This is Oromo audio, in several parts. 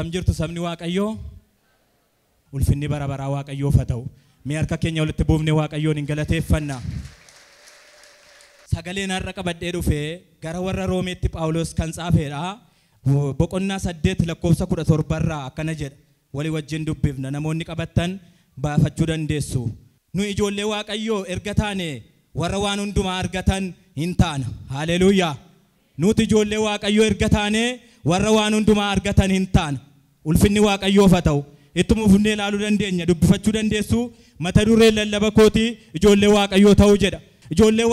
Akkam jirtu sabni Waaqayyoo? Ulfinni bara baraa Waaqayyoof haa ta'u. Mee harka keenya walitti buufnee Waaqayyoon hin galateeffanna. Sagaleen har'a qabadhee dhufe gara warra Roomeetti Phaawulos kan tsaafedha. Boqonnaa 8 lakkoofsa 17 irraa akkana jedha. Walii wajjin dubbifna. Namoonni qabattan baafachuu dandeessu. Nu ijoollee Waaqayyoo erga taane warra waan hundumaa argatan hin taana. Haleluuyaa. Nuti ijoollee Waaqayyoo erga taane warra waan hundumaa argatan hin taana. Ulfinni Waaqayyoof haa ta'u. Ittuma fufnee ilaaluu dandeenya, dubbifachuu dandeessu. Mata dureen lallaba kootii ijoollee Waaqayyoo ta'uu jedha. Ijoollee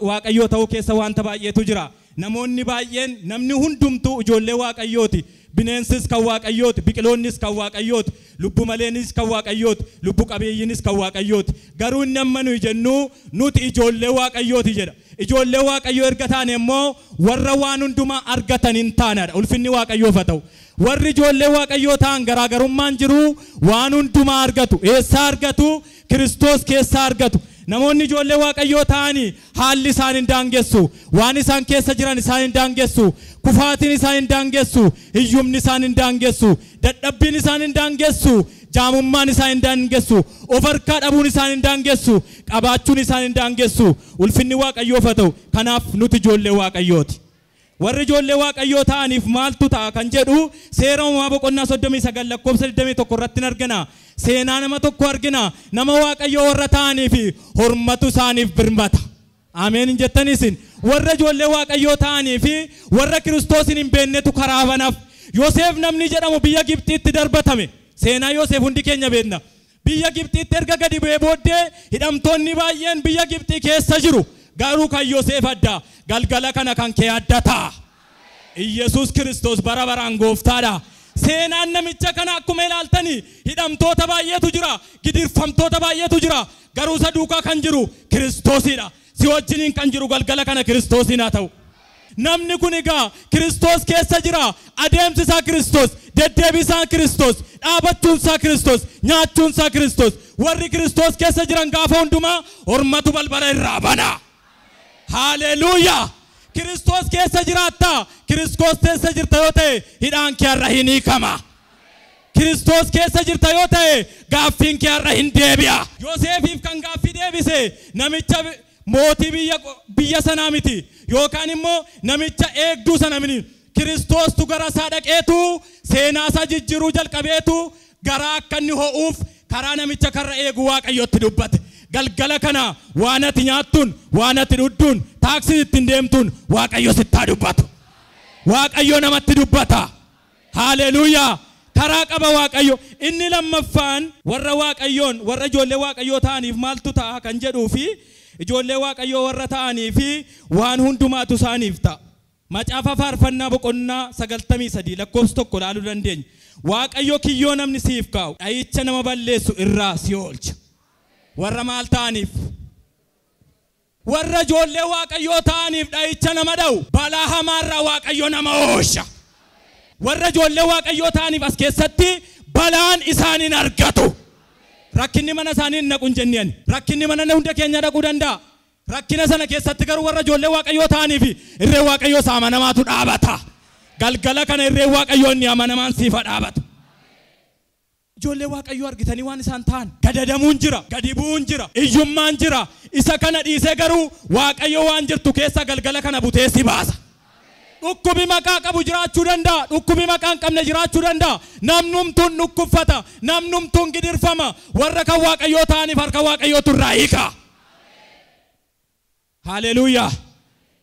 Waaqayyoo ta'uu keessa wanta baay'eetu jira. Namoonni baay'een, namni hundumtuu ijoollee Waaqayyooti. Bineensis kan Waaqayyooti, biqiloonnis kan Waaqayyooti, lubbu maleenis kan Waaqayyooti, lubbu qabeeyyiinis kan Waaqayyooti. Garuu inni amma nuyi jennu nuti ijoollee Waaqayyooti jedha. Ijoollee Waaqayyoo erga taane immoo warra waan hundumaa argatan hin taanadha. Ulfinni Waaqayyoof haa ta'u. Warri ijoollee Waaqayyoo ta'an garaagarummaan jiru waan hundumaa argatu. Eessaa argatu? Kiristoos keessaa argatu. Namoonni ijoollee Waaqayyoo ta'anii haalli isaan hin daangessu. Waan isaan keessa jiran isaan hin daangessu. Kufaatiin isaan hin daangessu. Hiyyumni isaan hin daangessu. Dadhabbiin isaan hin daangessu. Jaamummaan isaan hin daangessu. Of harkaa dhabuun isaan hin daangessu. Qabaachuun isaan hin daangessu. Ulfinni Waaqayyoof haa ta'u. Kanaaf nuti ijoollee Waaqayyooti. Warri ijoollee Waaqayyoo ta'aniif maaltu ta'a kan jedhu seera uumamaa boqonnaa 39 lakkoofsa 21 irratti hin argina. Seenaa nama tokko argina. Nama Waaqayyoo warra ta'anii fi hormatu isaaniif birmata. Ameen hin jettanii isin. Warra ijoollee Waaqayyoo ta'anii fi warra Kiristoosin hin beeknetu karaa banaaf. Yoseef namni jedhamu biyya Gibxiitti darbatame. Seenaa Yoseef hundi keenya beekna. Biyya Gibxiitti erga gadi bu'ee booddee hidhamtoonni baay'een biyya Gibxii keessa jiru. Garuu kan Yoseef adda. Galgala kana kan kee adda ta'a. Iyyasuus Kiristoos bara baraan gooftaadha. Seenaan namicha kana akkuma ilaaltanii hidhamtoota baay'eetu jira. Gidirfamtoota baay'eetu jira. Garuu isa duukaa kan jiru Kiristoosidha. Si wajjiniin kan jiru galgala kana Kiristoosiin haa ta'u. Namni kun egaa Kiristoos keessa jira. Adeemsi isaa Kiristoos, deddeebi isaa Kiristoos, dhaabachuun isaa Kiristoos, nyaachuun isaa Kiristoos. Warri Kiristoos keessa jiran gaafa hundumaa hormatu balbala irraa bana. Haleluuyaa. Kiristoos keessa jiraatta. Kiristoos keessa jirta yoo ta'e hidhaan kee har'a hin hiikama. Kiristoos keessa jirta yoo ta'e gaaffiin kee har'a hin deebi'a. Yoseefiif kan gaaffii deebise namicha mootii biyya sanaa miti yookaan immoo namicha eegduu sana miti. Kiristoostu gara isaa dhaqeetu seenaa isaa jijjiiruu jalqabeetu garaa akka inni ho'uuf karaa namicha karra eegu Waaqayyotti dubbate. Galgala kana waan ati nyaattuun, waan ati dhugduun, taaksii ittiin deemtuun Waaqayyo sittaa dubbatu. Waaqayyo namatti dubbata. Haleluuyaa. Karaa qaba Waaqayyo. Inni lammaffaan warra Waaqayyoon, warra ijoollee Waaqayyoo ta'aniif maaltu ta'a kan jedhuu fi ijoollee Waaqayyoo warra ta'anii fi waan hundumaatu isaaniif ta'a. Macaafa faarfannaa boqonnaa 93 lakkoofsa 1 ilaaluu dandeenya. Waaqayyo kiyyoo namni siif kaa'u dha'icha nama balleessu irraa si oolcha. Warra maal ta'aniif? Warra ijoollee Waaqayyoo ta'aniif dha'icha nama dha'u balaa hamaarraa Waaqayyo nama oolcha. Warra ijoollee Waaqayyoo ta'aniif as keessatti balaan isaan hin argatu. Rakkinni mana isaanii hin naqu hin jenneen. Rakkinni mana hunda keenya dhaquu danda'a. Rakkina sana keessatti garuu warra ijoollee Waaqayyoo ta'aniif irree Waaqayyoo isa amanamaatu dhaabata. Galgala kana irree Waaqayyoo inni amanamaan siif haa dhaabatu. Ijoollee Waaqayyoo argitanii waan isaan ta'an gadadamuun jira, gadi bu'uun jira, iyyummaan jira. Isa kana dhiisee garuu Waaqayyo waan jirtu keessa galgala kana butee si baasa. Dhukkubi maqaa qabu jiraachuu danda'a, dhukkubi maqaa hin qabne jiraachuu danda'a. Namnumtuun dhukkubfata, namnumtuun gidirfama. Warra kan Waaqayyoo ta'aniif harka Waaqayyootu irraa hiika. Haleluuyaa.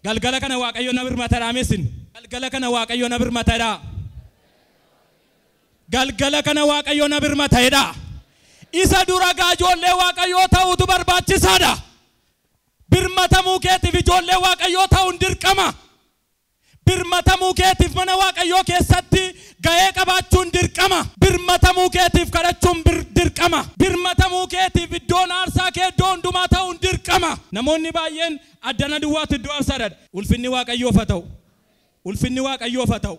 Galgala kana Waaqayyo na birmatadha meesin. Galgala kana Waaqayyo na birmatadha. Galgala kana Waaqayyo na birmatadha. Isa dura gaa ijoollee Waaqayyoo ta'uutu barbaachisaadha. Birmatamuu keetiif ijoollee Waaqayyoo ta'uun dirqama. Birmatamuu keetiif mana Waaqayyoo keessatti ga'ee qabaachuun dirqama. Birmatamuu keetiif kadhachuun dirqama. Birmatamuu keetiif iddoon aarsaa kee iddoo hundumaa ta'uun dirqama. Namoonni baay'een addana duwwaatu iddoo aarsaadha. Ulfinni Waaqayyoof haa ta'u. Ulfinni Waaqayyoof haa ta'u.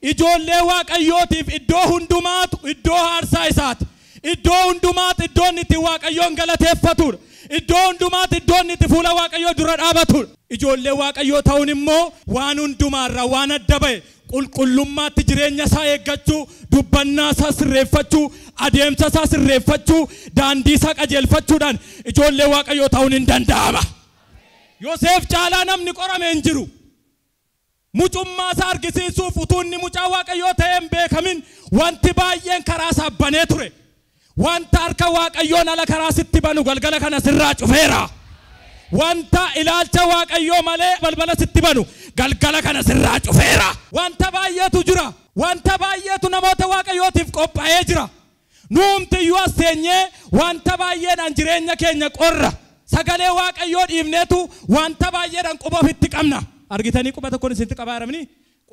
Ijoollee Waaqayyootiif iddoo hundumaatu iddoo aarsaa isaati. Iddoo hundumaatu iddoon itti Waaqayyoon galateeffatudha. Iddoo hundumaatu iddoon itti fuula Waaqayyoo dura dhaabatudha. Ijoollee Waaqayyoo ta'uun immoo waan hundumaarraa waan adda ba'e Qulqullummaatti jireenya isaa eeggachuu, dubbannaa isaa sirreeffachuu, adeemsa isaa sirreeffachuu, daandii isaa qajeelfachuudhaan ijoollee Waaqayyoo ta'uun hin danda'ama. Yoseef caalaa namni qorame hin jiru. Mucummaa isaa argisiisuuf utuu inni mucaa Waaqayyoo ta'ee hin beekamin wanti baay'een karaa isaa banee ture. Wanta harka Waaqayyoon ala karaa sitti banu galgala kana sirraa cufeera. Wanta ilaalcha Waaqayyoo malee balbala sitti banu galgala kana sirraa cufeera. Wanta baay'eetu jira. Wanta baay'eetu namoota Waaqayyootiif qophaa'ee jira. Nuumtiyyuu as teenyee wanta baay'eedhaan jireenya keenya qorra. Sagalee Waaqayyoo dhiibneetu wanta baay'eedhaan quba ofitti qabna. Argitanii quba tokkoon isinitti qabaa jiramni?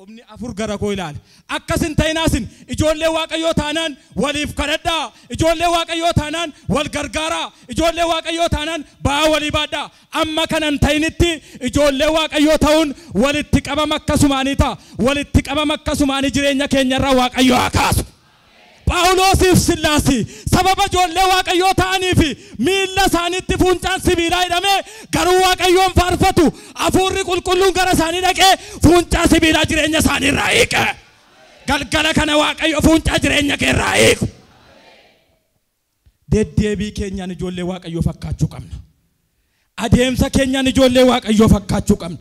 Qubni afur gara koo ilaala. Akkas hin ta'inaasin ijoollee Waaqayyoo taanaan waliif kadhadhaa. Ijoollee Waaqayyoo taanaan wal gargaaraa. Ijoollee Waaqayyoo taanaan ba'aa walii baadhaa. Amma kana hin ta'initti ijoollee Waaqayyoo ta'uun walitti qabama akkasumaanii ta'a. Walitti qabama akkasumaanii jireenya keenyarraa Waaqayyoo haa kaasu. Phaawulosiif Sillaasi sababa ijoollee Waaqayyoo ta'anii fi miilla isaaniitti fuuncaan sibiilaa hidhamee garuu Waaqayyoon faarfatu. Hafuurri qulqulluun gara isaanii dhaqee fuuncaa sibiilaa jireenya isaanii irraa hiike. Galgala kana Waaqayyo fuuncaa jireenya kee irraa hiiku. Deddeebii keenyaan ijoollee Waaqayyoo fakkaachuu qabna. Adeemsa keenyaan ijoollee Waaqayyoo fakkaachuu qabna.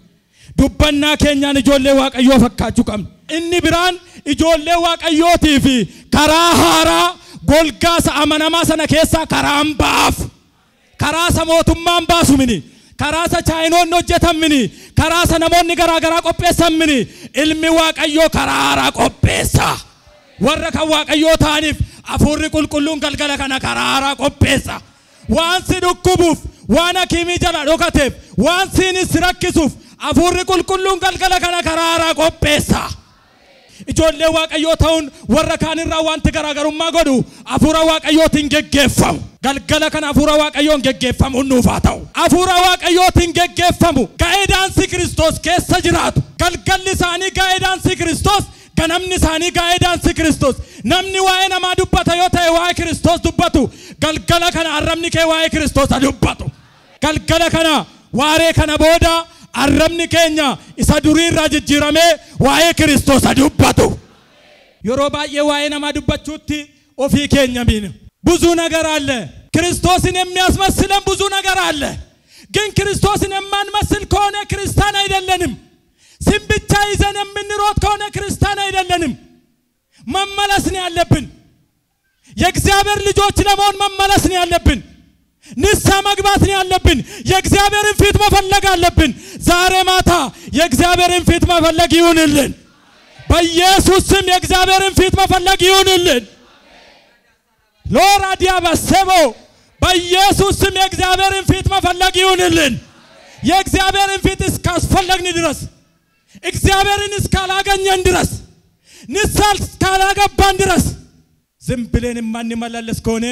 Dubbannaa keenyaan ijoollee Waaqayyoo fakkaachuu qabna. Inni biraan ijoollee Waaqayyootii fi karaa haaraa golgaa isa amanamaa sana keessaa karaan ba'aaf. Karaa isa mootummaan baasu mini. Karaa isa chaayinoonni hojjetan mini. Karaa isa namoonni garaagaraa qopheessan mini. Ilmi Waaqayyoo karaa haaraa qopheessa. Warra kan Waaqayyoo ta'aniif hafuurri qulqulluun galgala kana karaa haaraa qopheessa. Waan si dhukkubuuf, waan hakiimii jala dhokateef, waan siinis si rakkisuuf hafuurri qulqulluun galgala kana karaa haaraa qopheessa. Ijoollee Waaqayyoo ta'uun warra kaanirraa wanti garaagarummaa godhu hafuura Waaqayyootiin geggeeffamu. Galgala kana hafuura Waaqayyoon geggeeffamuun nuuf haa ta'u. Hafuura Waaqayyootiin geggeeffamu. Gaa'eedaansii Kiristoos keessa jiraatu. Galgalli isaanii gaa'eedaansii Kiristoos, ganamni isaanii gaa'eedaansii Kiristoos. Namni waa'ee namaa dubbata yoo ta'e waa'ee Kiristoos dubbatu. Galgala kana arrabni kee waa'ee Kiristoos haa dubbatu. Galgala kana waaree kana booda arrabni keenya isa duriirraa jijjiiramee waa'ee Kiristoos haa dubbatu. Yeroo baay'ee waa'ee namaa dubbachuutti ofii keenya miina. ብዙ ነገር አለ። ክርስቶስን የሚያስመስለን ብዙ ነገር አለ። ግን ክርስቶስን የማንመስል ከሆነ ክርስቲያን አይደለንም። ስም ብቻ ይዘን የምንሮጥ ከሆነ ክርስቲያን አይደለንም። መመለስ ነው ያለብን። የእግዚአብሔር ልጆች ለመሆን መመለስ ነው ያለብን። ንስሐ መግባት ነው ያለብን። የእግዚአብሔርን ፊት መፈለግ አለብን። ዛሬ ማታ የእግዚአብሔርን ፊት መፈለግ ይሁንልን። በኢየሱስ ስም የእግዚአብሔርን ፊት መፈለግ ይሁንልን። ሎራ ዲያባሰቦ በኢየሱስ ስም የእግዚአብሔርን ፊት መፈለግ ይሁንልን። የእግዚአብሔርን ፊት እስካስፈለግን ድረስ፣ እግዚአብሔርን እስካላገኘን ድረስ፣ ንስሐ እስካላገባን ድረስ ዝም ብለን የማንመላለስ ከሆነ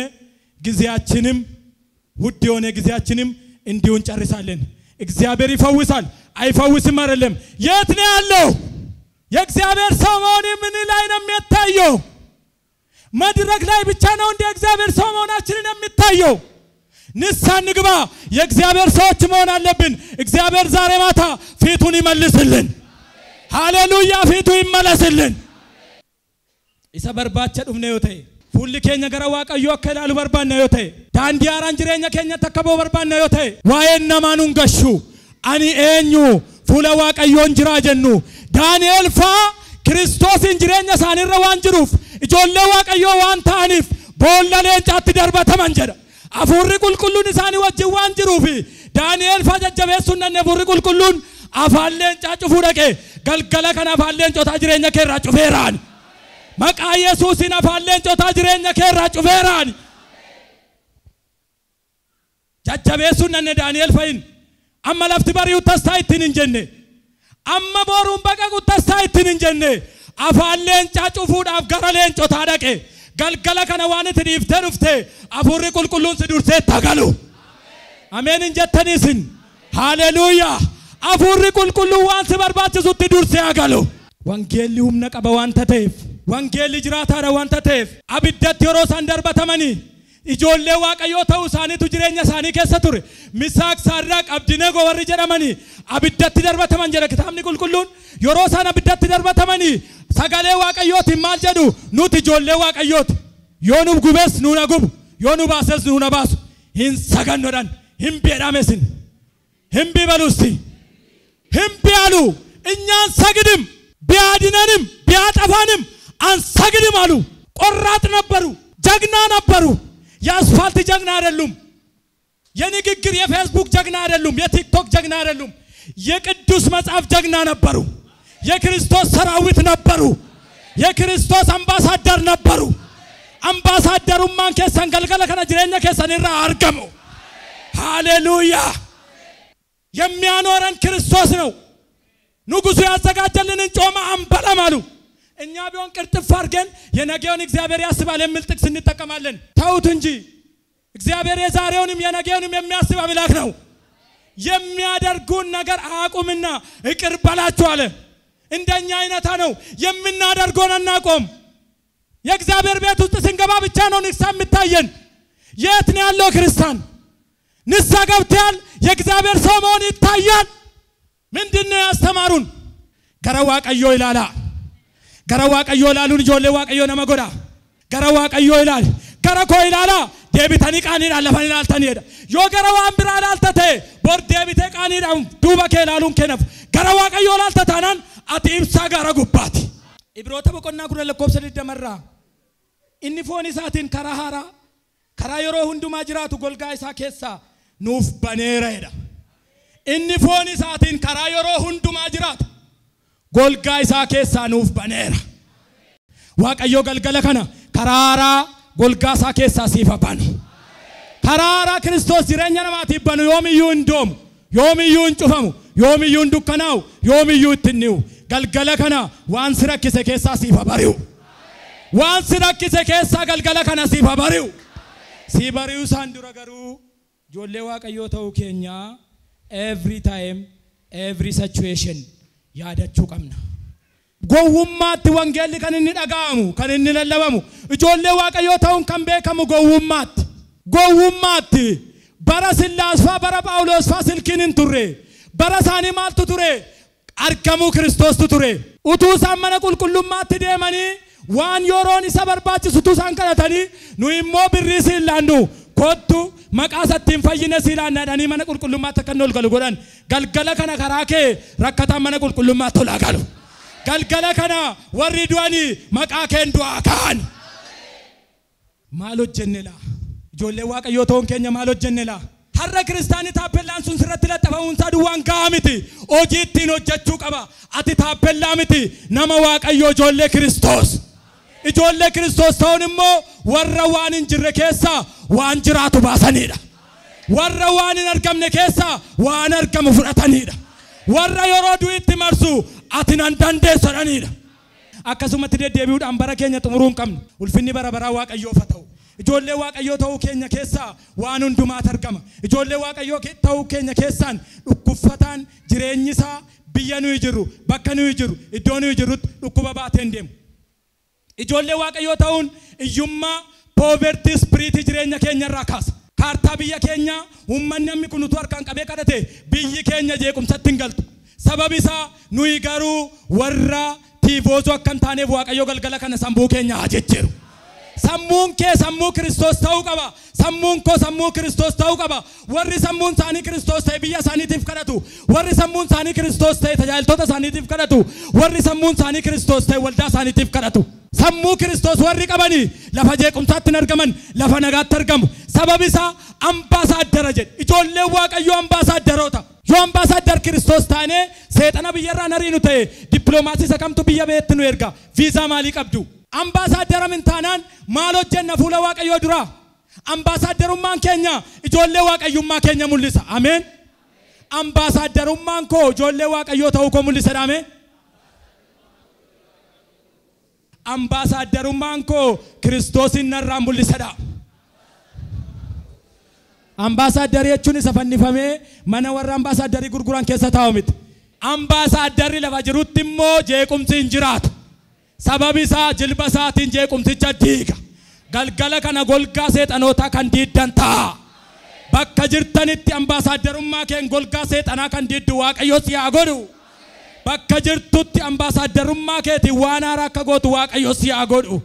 ጊዜያችንም ውድ የሆነ ጊዜያችንም እንዲሁ እንጨርሳለን። እግዚአብሔር ይፈውሳል አይፈውስም አይደለም። የት ነው ያለው? የእግዚአብሔር ሰው መሆን ምን ላይ ነው የሚታየው? መድረክ ላይ ብቻ ነው እንደ እግዚአብሔር ሰው መሆናችንን የሚታየው? ንስሐ እንግባ። የእግዚአብሔር ሰዎች መሆን አለብን። እግዚአብሔር ዛሬ ማታ ፊቱን ይመልስልን። ሃሌሉያ፣ ፊቱ ይመለስልን። Isa barbaacha dhufne yoo ta'e, fuulli keenya gara Waaqayyoo akka ilaalu barbaanna yoo ta'e, daandii haaraan jireenya keenyatti akka ba'u barbaanna yoo ta'e, waa'een namaa nun gashu. Ani eenyu fuula Waaqayyoon jiraa jennu. Daani'el faa Kiristoosiin jireenya isaaniirra waan jiruuf, ijoollee Waaqayyoo waan ta'aniif boolla leencaatti darbataman jedha. Hafuurri qulqulluun isaanii wajjin waan jiruuf Daani'el faa jajjabeessuun nanne hafuurri qulqulluun afaan leencaa cufuu dhaqe. Galgala kana afaan leencotaa jireenya kee irraa cufeeraan. Maqaa Yesuusiin afaan leencotaa jireenya kee irraa cufeeraan. Jajjabeessuun nanne Daani'el fayin amma lafti bari'u tassaa ittiin hin jenne. Amma boruun baqaqu tassaa ittiin hin jenne. Afaan leencaa cufuudhaaf gara leencotaa dhaqe. Galgala kana waan itti dhiiftee dhufte hafuurri qulqulluun si dursee itti galu. Ameen hin jettaniisin. Haleluuyaa. Hafuurri qulqulluun waan si barbaachisutti dursee haa galu. Wangeelli humna qaba waanta ta'eef, wangeelli jiraataadha waanta ta'eef, abiddatti yeroo isaan darbatamanii ijoollee Waaqayyoo ta'uu isaaniitu jireenya isaanii keessa ture. Misaaq, Saadiraaq, Abdinego warri jedhamanii Abiddatti darbataman jedha kitaabni qulqulluun. Yeroo isaan abiddatti darbatamanii sagalee Waaqayyootiin maal jedhu? Nuti ijoollee Waaqayyooti. Yoo nu gubes nuuna gubu, yoo nu baases nuuna baasu. Hin sagannoodhaan hin beedhamesin hin bibalusti hin bi'alu እኛ አንሰግድም፣ ቢያድነንም ቢያጠፋንም አንሰግድም አሉ። ቆራጥ ነበሩ፣ ጀግና ነበሩ። የአስፋልት ጀግና አይደሉም። የንግግር የፌስቡክ ጀግና አይደሉም። የቲክቶክ ጀግና አይደሉም። የቅዱስ መጽሐፍ ጀግና ነበሩ። የክርስቶስ ሰራዊት ነበሩ። የክርስቶስ አምባሳደር ነበሩ። አምባሳደሩማን keessan galgala kana jireenya keessan irraa argamu. ሃሌሉያ! የሚያኖረን ክርስቶስ ነው። ንጉሱ ያዘጋጀልንን ጮማ አንበላም አሉ። እኛ ቢሆን ቅርጥፍ አድርገን የነገውን እግዚአብሔር ያስባል የሚል ጥቅስ እንጠቀማለን። ተውት እንጂ እግዚአብሔር የዛሬውንም የነገውንም የሚያስብ አምላክ ነው። የሚያደርጉን ነገር አያውቁምና ይቅር በላቸው አለ። እንደኛ አይነታ ነው የምናደርገውን አናውቅም። የእግዚአብሔር ቤት ውስጥ ስንገባ ብቻ ነው ንስሐ የሚታየን። የት ነው ያለው ክርስቲያን? ንስሐ ገብተሃል፣ የእግዚአብሔር ሰው መሆን ይታያል። ምንድነው ያስተማሩን? gara Waaqayyoo ilaalaa. Gara Waaqayyoo ilaaluun ijoollee Waaqayyoo nama godha. Gara Waaqayyoo ilaali. Gara koo ilaalaa deebitanii qaaniidhaan lafan ilaaltaniidha. Yoo gara waan biraa ilaalta ta'e bor deebitee qaaniidhaan duuba kee ilaaluun kennaaf. Gara Waaqayyoo ilaalta taanaan ati ibsaa gara gubbaati. Ibroota boqonnaa 10 lakkoofsa 20 irraa inni foon isaatiin karaa haaraa karaa yeroo hundumaa jiraatu golgaa isaa keessaa nuuf baneera jedha. Inni foon isaatiin karaa yeroo hundumaa jiraatu golgaa isaa keessaa nuuf baneera. Waaqayyo galgala kana karaa haaraa golgaa isaa keessaa siif banu. Karaa haaraa Kiristoos jireenya namaatiif banu yoomiyyuu hin doomu, yoomiyyuu hin cufamu, yoomiyyuu hin dukkanaa'u, yoomiyyuu itti hin dhi'u. Galgala kana waan si rakkise keessaa siif bari'u. Waan si rakkise keessaa galgala kana siif bari'u. Si bari'uu isaan dura garuu ijoollee Waaqayyoo ta'uu keenyaa every time, every situation yaadachuu qabna. Gowwummaatti wangeelli kan inni dhaga'amu, kan inni lallabamu, ijoollee Waaqayyoo ta'uun kan beekamu gowwummaatti. Gowwummaatti bara Sillaasfaa bara Phaawulosfaa silkiin hin turre. Bara isaanii maaltu ture? Argamuu Kiristoostu ture. Utuu isaan mana qulqullummaatti deemanii waan yeroon isa barbaachisu utuu isaan kadhatanii nu immoo birrii siin laannu kottu maqaa isattiin fayyine sii laanna jedhanii mana qulqullummaatti akka inni ol galu godhan. Galgala kana karaa kee rakkataan mana qulqullummaatti ol haa galu. Galgala kana warri du'anii maqaa keen du'aa ka'an. Maal hojjenne laa? Ijoollee Waaqayyoo ta'uun keenya maal hojjenne laa? Har'a kiristaanni taappellaan sun sirratti laxafamuun isaa duwwaan gahaa miti. Hojii ittiin hojjechuu qaba. Ati taappellaa miti. Nama Waaqayyoo ijoollee Kiristoos. Ijoollee Kiristoos ta'uun immoo warra waan hin jirre keessaa waan jiraatu baasanidha. Warra waan hin argamne keessaa waan argamu fudhatanidha. Warra yeroo du'itti marsu ati nan dandeessu jedhanidha. Akkasumatti deddeebi'uudhaan bara keenya xumuruu hin qabnu. Ulfinni bara baraa Waaqayyoof haa ta'u. Ijoollee Waaqayyoo ta'uu keenya keessaa waan hundumaatu argama. Ijoollee Waaqayyoo ta'uu keenya keessaan dhukkubfataan jireenyi isaa biyya nuyi jirru, bakka nuyi jirru, iddoo nuyi jirrutti dhukkuba baatee hin deemu. Ijoollee Waaqayyoo ta'uun hiyyummaa poverty spirit jireenya keenya irraa kaasa. Kaartaa biyya keenyaa uummanni namni kun utuu harkaan qabee kadhate biyyi keenya jeequmsatti hin galtu. Sababi isaa nuyi garuu warra tiifoosoo akka hin taaneef Waaqayyo galgala kana sammuu keenya haa jijjiiru. Sammuun kee sammuu Kiristoos ta'uu qaba. Sammuun koo sammuu Kiristoos ta'uu qaba. Warri sammuun isaanii Kiristoos ta'e biyya isaaniitiif kadhatu. Warri sammuun isaanii Kiristoos ta'e tajaajiltoota isaaniitiif kadhatu. Warri sammuun isaanii Kiristoos ta'e waldaa isaaniitiif kadhatu. Sammuu Kiristoos warri qabanii lafa jeequmsaatti hin argaman, lafa nagaatti argamu. Sababi isaa ambaasaadara jedhe. Ijoolleen Waaqayyoo ambaasaadaroota. Yoo ambaasaadar Kiristoos taanee seexana biyyarraa nariinu ta'e dippiloomaasii isa kamtu biyya beetti nu erga? Viizaa maalii qabdu? Ambaasaadara min taanaan maal hojjenna fuula Waaqayyoo duraa? Ambaasaaddarummaan keenya ijoollee Waaqayyummaa keenya mul'isa. Ameen. Ambaasaaddarummaan koo ijoollee Waaqayyoo ta'uu koo mul'isa. Ameen. Ambaasaaddarummaan koo Kiristoosin narraa mul'isadha. Ambaasaaddarii jechuun isa fannifamee mana warra ambaasaaddarii gurguran keessa taa'u miti. Ambaasaaddarri lafa jirutti immoo jeequmsi hin jiraatu. Sababi isaa jilba isaatiin jeequmsicha diiga. Galgala kana golgaa seexanootaa kan diiddan ta'a. Bakka jirtanitti ambaasaaddarummaa keen golgaa seexanaa kan diddu Waaqayyo si haa godhu. Bakka jirtutti ambaasaaddarummaa keetiin waan haaraa akka gootu Waaqayyo si haa godhu.